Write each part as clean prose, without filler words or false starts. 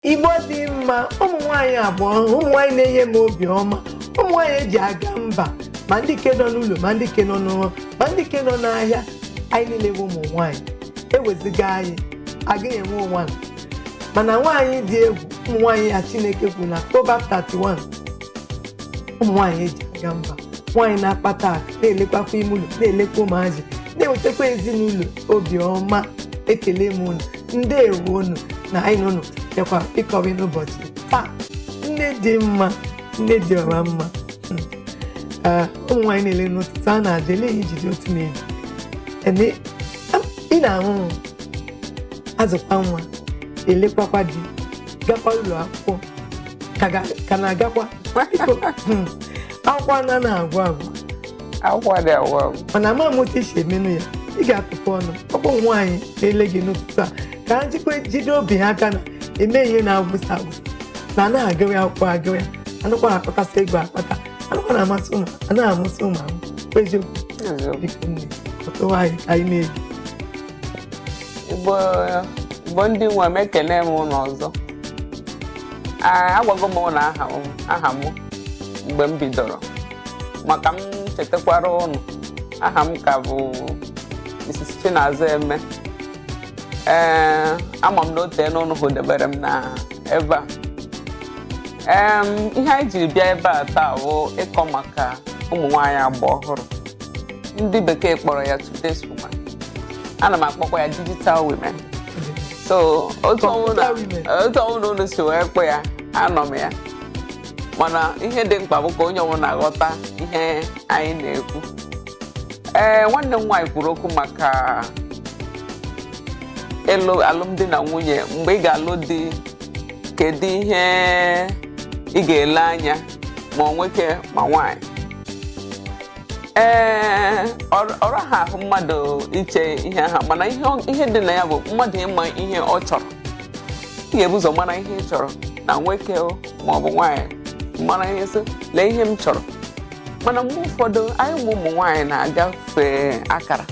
Igbo dị mma. Ụmụ nwaanyị abụọ, ụmụ nwaanyị na-enye m obi ọma, ụmụ nwaanyị eji aga mba, ma ndị ke nọ n'ụlọ, ma ndị ke nọ n'ụlọ, ma ndị ke nọ n'ahịa, anyị niile bụ ụmụ nwaanyị. Eweziga anyị, agaghị enwe ụwa. Mana nwaanyị dị egwu, ụmụ nwaanyị ya Chineke kwuru na Proverbs 31, ụmụ nwaanyị eji aga mba, nwaanyị na-akpata akụ, na-elekwakwa ime ụlọ, na-elekwa ụmụazị, na-ewetakwa ezinụlọ obi ọma. Ekele m unu, ndeewo unu na anyị na unu bịakwa ịkọrị n'ụbọchị taa. Nne dị mma, nne dị ọra mma. Ee, ụmụ nwaanyị na-ele n'ụtụtụ a na-ajụ ele ihe ijiji otu na-eji eme ị na-arụ ọrụ, azụkwa nwa, elekwakwa di, gakwa ụlọ akwụkwọ, ka na-agakwa. Biko, akwụkwọ anaghị agwụ agwụ. Akwụkwọ dị agwụ agwụ. Mana ama m otu isi emenụ ya. Ị ga-atụpụ ọnụ ọkpọ nwaanyị na-ele gị n'ụtụtụ a ka ha jikwa jide obi ha aka na eme ihe na-agwụsa agwụsa na anaghị agụrụ ya akwụkwọ, agụrụ ya, anụkwa na-akpatasị ego akpata, anụkwa na-amasị ụmụ, anaghị amụsị ụmụ amụ. Eziokwu? Eziokwu. Biko nne, kọtụwa anyị ka anyị na-eji. Igbo, Igbo ndị nwe m, ekene m ụnụ ọzọ. Agwago m ụnụ aha m mgbe m bidoro, maka m chetakwara ụnụ, aha m ka bụ Mrs. Chinazụ Eme. Ee, ama m na o tee n'ụnụ hụdebere m na ebe a. Ihe anyị jiri bịa ebe a taa bụ ịkọ maka ụmụ nwaanyị agba ọhụrụ, ndị bekee kpọrọ ya today's woman, ana m akpọkwa ya digital women. So otu ọnwụ na Computer women. Otu ọnwụ na unu si wee kpọ ya, anọ m ya, mana ihe dị mkpa bụ ka onye ọbụla ghọta ihe anyị na-ekwu. Ee, nwanne m nwaanyị kwuru okwu maka ịlụ, alụmdi na nwunye. Mgbe ị ga-alụ di, kedu ihe ị ga-ele anya, ma ọ nwoke ma nwaanyị? Ee, ọrụ ha ahụ mmadụ iche ihe ha, mana ihe dị na ya bụ mmadụ ịma ihe ọ chọrọ. Ị ga-ebu ụzọ mara ihe ị chọrọ na nwoke o, ma ọ bụ nwaanyị, mara ihe sị, lee ihe m chọrọ. Mana mgbe ụfọdụ anyị ụmụ nwaanyị na-agafe akara,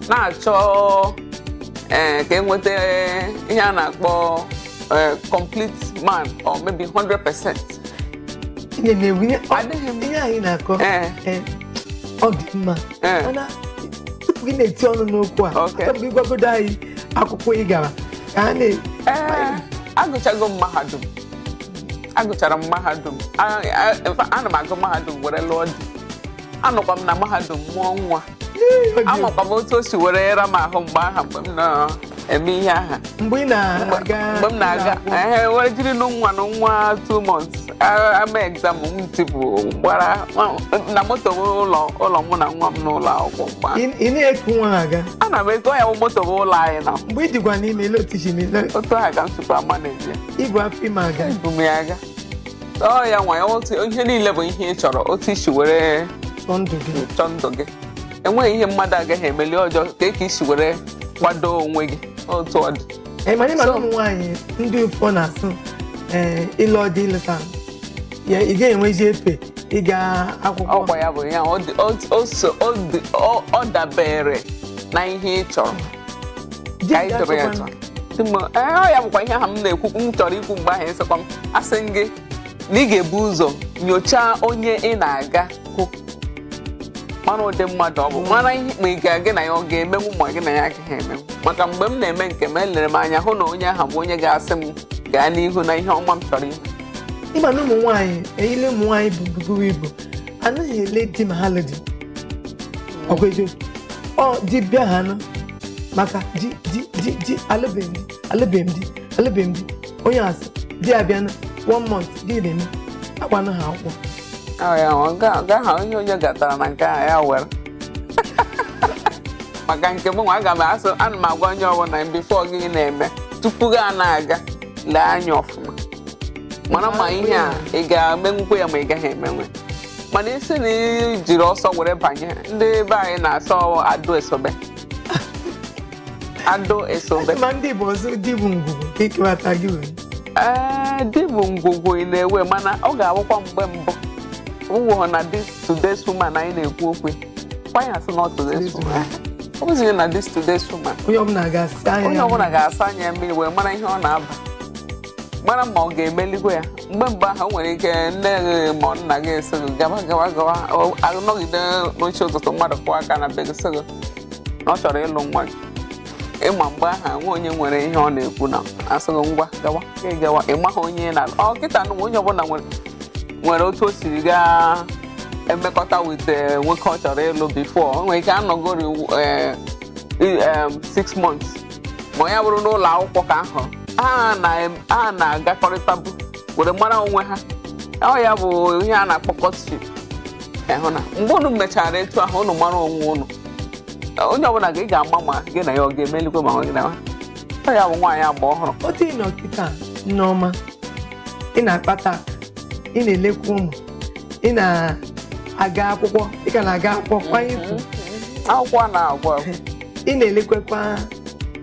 na-achọ ee ka enweta ihe a na-akpọ complete man or maybe 100%. Ihe na-ewu ihe Adịghị m. Ihe anyị na-akọ, Ee. ee, ọ dị mma. Ee. Mana tupu gị na-eti ọnụ n'okwu a, Okay. achọrọ m ịgwagodo anyị akwụkwọ ị gara ka a na Ee, agụchago m mahadum, agụchara m mahadum. In fact, ana m agụ mahadum were lụọ di. Anọkwa m na mahadum mụọ nwa. Amakwa m otu o si were ra m ahụ mgbe aha, mgbe m na-eme ihe aha. Mgbe ị na-aga Mgbe m na-aga ụlọ akwụkwọ. Ehe, were jiri nụ nwa na nwa 2 months ama exam m tipụ gbara na moto m, ụlọ mụ na nwa m n'ụlọ akwụkwọ mgbe ahụ. Ị na-eku nwa aga? Ana m ego ya bụ moto bụ ụlọ anyị nọ. Mgbe ị dịkwa n'ime ele otu isi eme? Otu ahụ ka m sikwa manage ya. Ibu afọ ime aga? Ebu m ya aga. Ọ ya nwa ya, otu ihe niile bụ ihe ị chọrọ, otu isi were chọọ ndụ gị. Chọọ ndụ gị. Enweghị ihe mmadụ agaghị emeli ọjọọ ka isi were kwado onwe gị, otu ọ dị. Ee, mana ịma na So- ụmụ nwaanyị ndị ụfọ na-asụ, ee, ịlụ dị, ịlụta ya, ị ga-enwezi efe ịga akwụkwọ. Ọkwa ya bụ ya, ọ dị- o- o so ọ dị- ọ dabere na ihe ị chọrọ. Di Ka anyị tụrụ ya ga-achọkwa. tụọ. Di m, ee, ọ ya bụkwa ihe ahụ m na-ekwu, m chọrọ ikwu mgbe ahụ. Ịsịkwa m, asị m gị na ị ga-ebu ụzọ nyochaa onye ị na-aga hụ, mara ụdị mmadụ ọ bụ, mara ihe ma ị ga-gị na ya ọ ga-emenwu, ma gị na ya agaghị emenwu. Maka mgbe m na-eme nke m, elere m anya hụ na onye ahụ bụ onye ga-asị m gaa n'ihu na ihe ọma m chọrọ ime. Ịma na ụmụ nwaanyị eyile, ụmụ nwaanyị bụ buru ibu, anaghị ele di ma ha lụ di. Ọkwa eziokwu? Ọ di bịa ha nụ maka di di di di, alụbeghị m di, alụbeghị m di, alụbeghị m di. Onye asị di abịa na one month di na-eme agbanụ ha akwụkwọ. Ọ ya, ọ ga ihe onye gatara na nke ahụ ya were. Maka nke m nwa, aga m asụ, ana m agwa onye ọbụla, before gị na-eme, tupu gị a na-aga, lee anya ọfụma, mara ma ihe a ị ga-emenwukwa ya ma ị gaghị emenwe. Mana isi na ị jiri ọsọ were banye, ndị be anyị na-asọ adụ esobe, adụ esobe. Ma ndị Igbo ọzọ, di bụ ngwugwu nke ikewata gị wee. Ee, di bụ ngwugwu ị na-ewe, mana ọ ga-abụkwa mgbe mbụ ụwụ na this today's woman anyị na-ekwu okwu kwanya asị na today's woman, ọ bụzighị na this today's woman. Onye ọbụla ga-asa anya Onye ya. ọbụla ga-asa anya mmiri wee mara ihe ọ na-aba. Mara ma ọ ga-emelikwa ya. Mgbe mbụ ahụ, o nwere ike nne gị ma ọ nna gị sị gị gaba, gaba, gaba. Anọgide n'oche ụtụtụ, mmadụ kụọ aka na be gị, sị gị na ọ chọrọ ịlụ nwa gị. Ịma mgbe ahụ nwe onye nwere ihe ọ na-ekwu na asị gị ngwa, gawa, gị gawa. Ị maghị onye ị na-alụ. Ọ kịta nụ, onye ọbụla nwere otu o siri gaa emekọta with nwoke ọ chọrọ ịlụ before. O nwere ike anọgori 6 months, ma ya bụrụ n'ụlọ akwụkwọ ka ahụ ha na-agakọrịtabu were mara onwe ha. Ọ ya bụ ihe a na-akpọ courtship. Ịhụ na mgbe unu mechara etu ahụ, unu mara onwe unu, onye ọbụla ga ị ga-ama ma gị na ya ọ ga-emelikwe, ma ọ gị na ya. Ọ ya bụ nwaanyị agba ọhụrụ. Otu ị nọ kịta, Nneọma, ị na-akpata akụ, ị na-elekwa ụmụ, ị na-aga akwụkwọ, ị ka na-aga akwụkwọ kwanye ikwu. Akwụkwọ a na-agwụ agwụ. Ị na-elekwakwa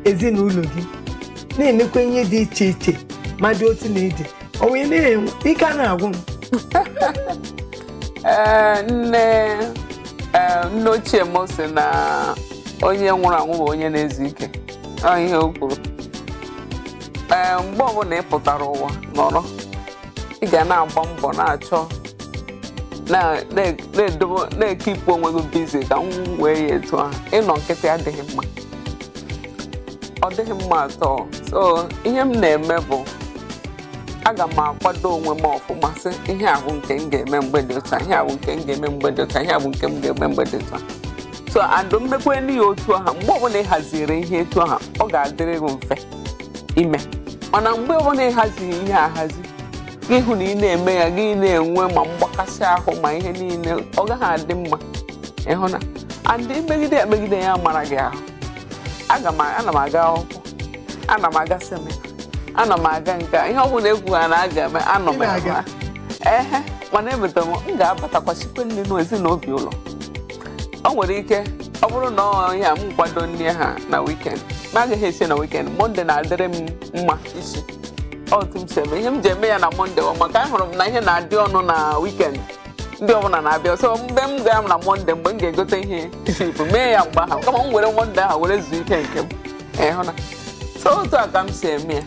ezinụlọ gị, na-emekwa ihe dị iche iche, ma dị otu na ede onwe na-enwe ike a na-agwụ m. Ee, nne ochie m sị na onye nwụrụ anwụ bụ onye na-ezu ike. Ọ ihe o kwuru. Ee, mgbe ọbụla ị pụtara ụwa nọrọ, ị ga na-agba mbọ, na-achọ, na-edobe, na-ekeepụ onwe gị busy, ka m wee ya etu ahụ. Ịnọ nkịtị adịghị mma, ọ dịghị mma atọ. So ihe m na-eme bụ aga m akwado onwe m ọfụma, sị ihe a bụ nke m ga-eme mgbe dị otu a, ihe a bụ nke m ga-eme mgbe dị otu a, ihe a bụ nke m ga-eme mgbe dị otu a. So and mmekwa elu ya otu ahụ, mgbe ọbụla ị haziri ihe etu ahụ, ọ ga-adịrị gị mfe ime. Mana mgbe ọbụla ị hazighị ihe ahazi, gị hụ na ị na-eme ya, gị na-enwe ma mgbakasị ahụ ma ihe niile, ọ gaghị adị mma. Ịhụ na and imegide emegide ya mara gị ahụ. Aga m ana m aga akwụkwọ, ana m aga seminar, ana m aga nke a, ihe ọ bụla ekwu ha na aga eme, anọ m Ị na-aga. Ebe a. Ehe, mana emetara m m ga-abatakwa chikwe nne n'ezinụlọ ụlọ. O nwere ike ọ bụrụ na ọ ihe a m kwado nne ha na weekend, ma agaghị esi na weekend. Monday na-adịrị m mma isi otu m si eme ihe m ji eme ya na Monday bụ maka ahụrụ m na ihe na-adị ọnụ na weekend, ndị ọbụla na-abịa. So mgbe m gaa na Monday, mgbe m ga-egote ihe cheap, mee ya mgbe ahụ, kama m were Monday ahụ were zuo ike nke m. Ịhụ na so otu a ka m si eme ya.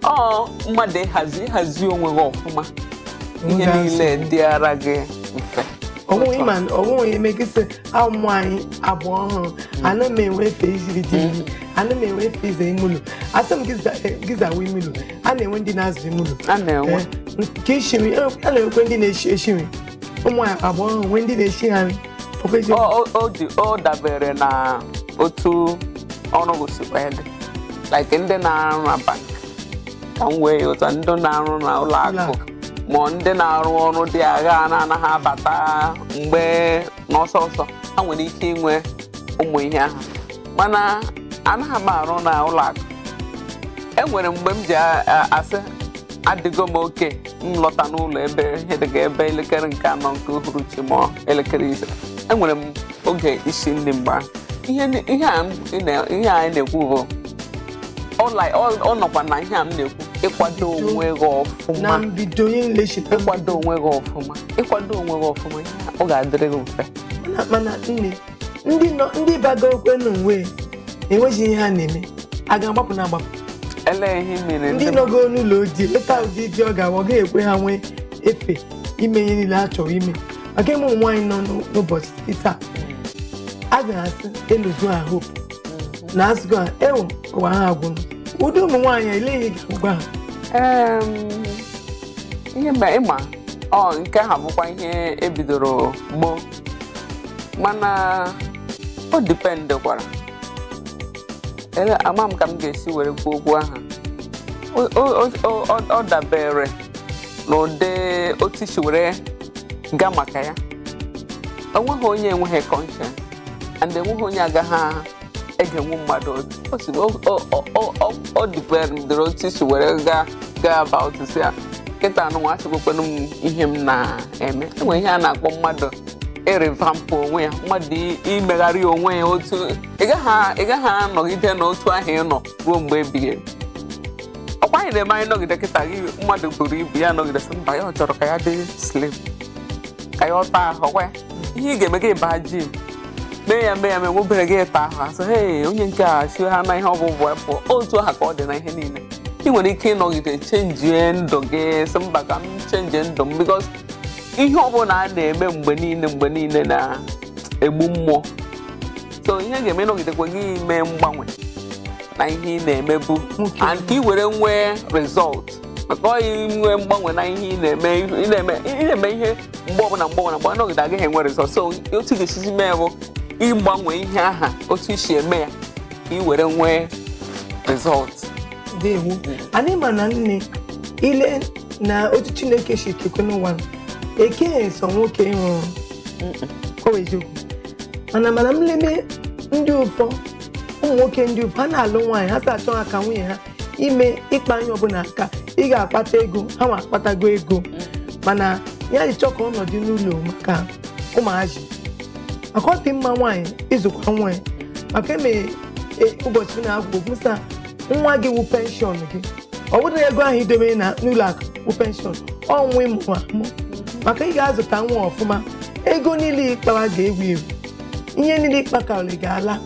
Ọ mmadụ ịhazi onwe gị ọfụma, ihe niile dị ara gị mfe. Onweghị ma onweghị emegịsị ụmụ anyị abụọ ọhụrụ, ana m enwe efe ijiri dị nri, ana m enwe efe ize ime ụlọ. Asị m gị zawa ime ụlọ, a na-enwe ndị na-azụ ime ụlọ. A na-enwe. Nke isi nri, a na-enwekwe ndị na-eshi esi nri. Ụmụ anyị abụọ ọhụrụ nwee ndị na-eshi ha nri. Ọkwa eziokwu? O dabere na otu ọrụ gị si wee dị, like ndị na-arụ na bank, ka m wee ya ụta, ndị na-arụ na ụlọ akụ, ma ndị na-arụ ọrụ dị agha na-anaghị abata mgbe n'ọsọ ọsọ, ha nwere ike inwe ụmụ ihe ahụ. Mana anaghị m arụ na ụlọ akụ. Enwere mgbe m ji asị adịgo m oke m lọta n'ụlọ ebe ihe dịka ebe elekere nke anọ nke uhuruchi ma elekere 5. Enwere m oge isi nri mgbe ahụ. Ihe a ihe a anyị na-ekwu bụ ọ nọkwa na ihe a m na-ekwu, ịkwado onwe gị ọfụma. Na mbido onye nlechi. Ịkwado onwe gị ọfụma, ịkwado onwe gị ọfụma, ihe a, ọ ga-adịrị gị mfe. Mana nne, ndị nọ, ndị bago okwe n'onwe enweghị ihe ha na-eme, a ga-agbapụ na agbapụ. Ele ihe mere ndị nọgo n'ụlọ ojii leta ụdị di ọ ga-awụ, ọ gaghị ekwe ha nwee efe ime ihe niile ha chọrọ ime, maka ịmụ ụmụ nwaanyị nọ n'ụbọchị taa, a ga-asị eluzo ha hope na asịgo ha ewu ụwa ha agwụnụ. Ụdị ụmụ nwaanyị ele ihe ga-agwa ha? Ihe mgbe ịma ọ nke ahụ bụkwa ihe ebidoro gboo, mana o dependekwara. Ele ama m ka m ga-esi were kwuo okwu ahụ. Ọ dabere n'ụdị otu isi were gaa maka ya. Onweghị onye enweghị conscience, and enweghị onye agaghị egenwu mmadụ. O si o dependere otu isi were gaa about si ya kịta anụnwa achịkwekwenụ m ihe m na-eme. Enwere ihe a na-akpọ mmadụ ịrevampụ onwe ya, mmadụ imegharị onwe ya otu ị gaghị anọgide n'otu ahụ ị nọ ruo mgbe ebighị ebi. Ọkwa anyị na-eme, anyị nọgide kịta, gị mmadụ buru ibu, ya nọgide sị mba, ya ọ chọrọ ka ya dị slim, ka ya ọta ahụ. Ọkwa ya ihe ị ga-eme, gị baa gym, mee ya, mee ya, mee nwobere, gị ịta ahụ, asị hei, onye nke a si ha na ihe ọ bụ bụ pụọ. Otu aha ka ọ dị na ihe niile. Ị nwere ike ịnọgide chenjie ndụ gị, sị mba, ka m chenjie ndụ m, because ihe ọbụla a na-eme mgbe niile mgbe niile na-egbu mmụọ. So ihe ga-eme, ịnọgidekwa gị mee mgbanwe na ihe ị na-emebu Nwoke. and ka ị were nwee result, maka ọ nwee mgbanwe na ihe ị na-eme, ị na-eme ihe mgbe ọbụla mgbe ọbụla, mgbe ọnọgide agaghị enwe result. So otu ị ga-esizi mee bụ ịgbanwe ihe aha otu i si eme ya ka ị were nwee result. Ndewo. Anyị ma na nne ile na otu Chineke si kekwe n'ụwa, ekeghị sọ nwoke ịrụ ọrụ. Ọ bụ eziokwu, mana m leme ndị ụfọ, ụmụ nwoke ndị ụfọ, ha na-alụ nwaanyị, ha sị achọ ha ka nwunye ha ime ịkpa anya ọbụla aka ị ga-akpata ego, ha nwa akpatago ego, mana ya ji chọọ ka ọ nọdụ n'ụlọ maka ụmụazị, maka ọ dị mma nwaanyị ịzụkwa nwa ya, maka eme ụbọchị na-akwụ msa nwa gị wụ pension gị. Ọ bụrụ na ego ahụ idobe na n'ụlọ akụ wụ pension ọnwa ịmụ amụ, maka ị ga-azụta nwa ọfụma, ego niile ịkpara ga-ewu ewu, ihe niile ịkpakarị ga-ala,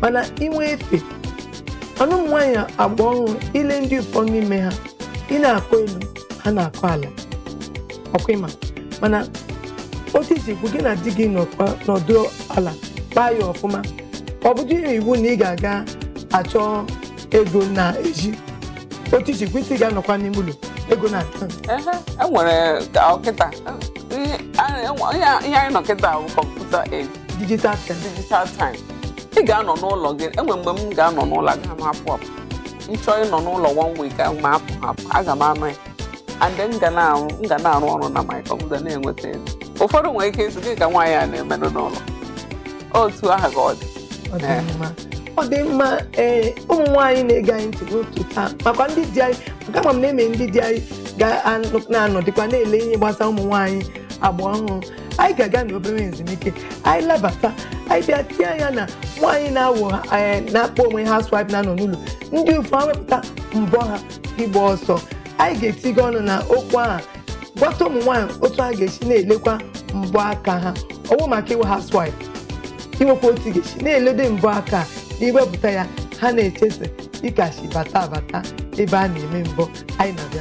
mana inwe efe. Mana ụmụ nwaanyị agba ọhụrụ, ile ndị ụfọdụ n'ime ha, ị na-akọ elu, ha na-akọ ala, ọkwa ịma. Mana otu isi kwu, gị na di gị nọdụ ala kpaa ya ọfụma, ọ bụdị iwu na ị ga-aga achọ ego na eji otu isi kwu isi ga-anọkwa n'ime ụlọ ego na-ata. Ehe, enwere ka ọ kịta ihe anyị nọ kịta bụ computer age. Digital time. Digital time. Ị ga-anọ n'ụlọ gị. Enwe mgbe m ga-anọ n'ụlọ, aga m apụ apụ. M chọọ ịnọ n'ụlọ one week, aga m apụ apụ, aga m anọ ya, and then m ga na-arụ ọrụ na my computer na-enweta ego. Ụfọdụ nwere ike ịsị gị ka nwaanyị a na-emenụ n'ụlọ otu ahụ ka ọ dị. Ọ dị mma, ọ dị mma. Ee, ụmụ nwaanyị na-ege anyị ntị n'otu taa, makwa ndị di anyị, maka ama m na-eme ndị di anyị ga-anọdịkwa na-ele ihe gbasara ụmụ nwaanyị agba ọhụrụ. Anyị ga-aga na obere ezumike. Anyị labata, anyị bịa tie anya na nwaanyị na-awụ na-akpọ onwe ha housewife na-anọ n'ụlọ, ndị ụfọ ha wepụta mbọ ha ịgba ọsọ. Anyị ga-etigo ọnụ na okwu ahụ, gwata ụmụ nwaanyị otu ha ga-esi na-elekwa mbọ aka ha, ọwụ maka ịwụ housewife, inwekwa otu ị ga-esi na-elede mbọ aka na iwepụta ya, ha na-echesa ịkachi bata abata ebe a na-eme mbọ. Anyị na-abịa.